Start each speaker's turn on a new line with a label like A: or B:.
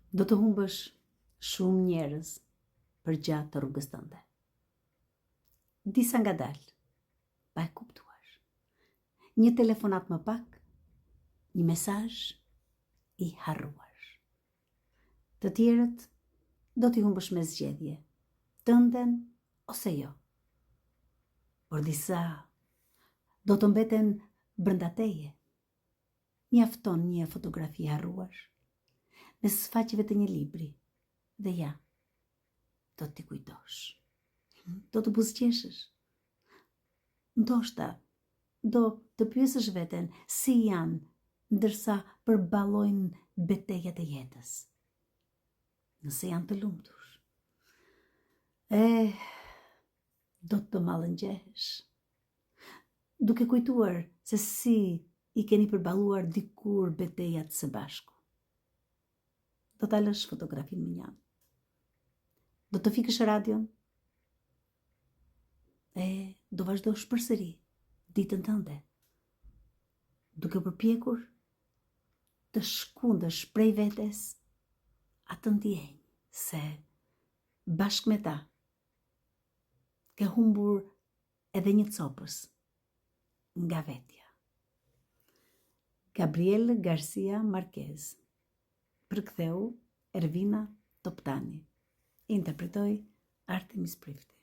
A: Do të humbësh shumë njerëz përgjatë rrugës tënde. Disa ngadalë, pa e kuptuar. Një telefonatë më pak, një mesazh i harruar. Të tjerët do t'i humbësh me zgjedhje, tënden ose jo. Por disa do të mbeten brenda teje. Mjafton një fotografi e harruar mes faqeve të një libri dhe ja, do t'i kujtosh. Do të buzëqeshësh. Ndoshta do të pyesësh veten si janë ndërsa përballojnë betejat e jetës. Nëse janë të lumtur. E do të mallëngjehesh. Duke kujtuar se si i keni përballuar dikur betejat së bashku. Do ta lësh fotografinë mënjanë. Do të fikësh radion. E do vazhdosh përsëri ditën tënde. Duke u përpjekur të shkundësh prej vetes atë ndjenjë se bashkë me ta ke humbur edhe një copëz nga vetja. Gabriel Garcia Marquez përktheu Ervina Toptani, interpretoi Artemis Prifti.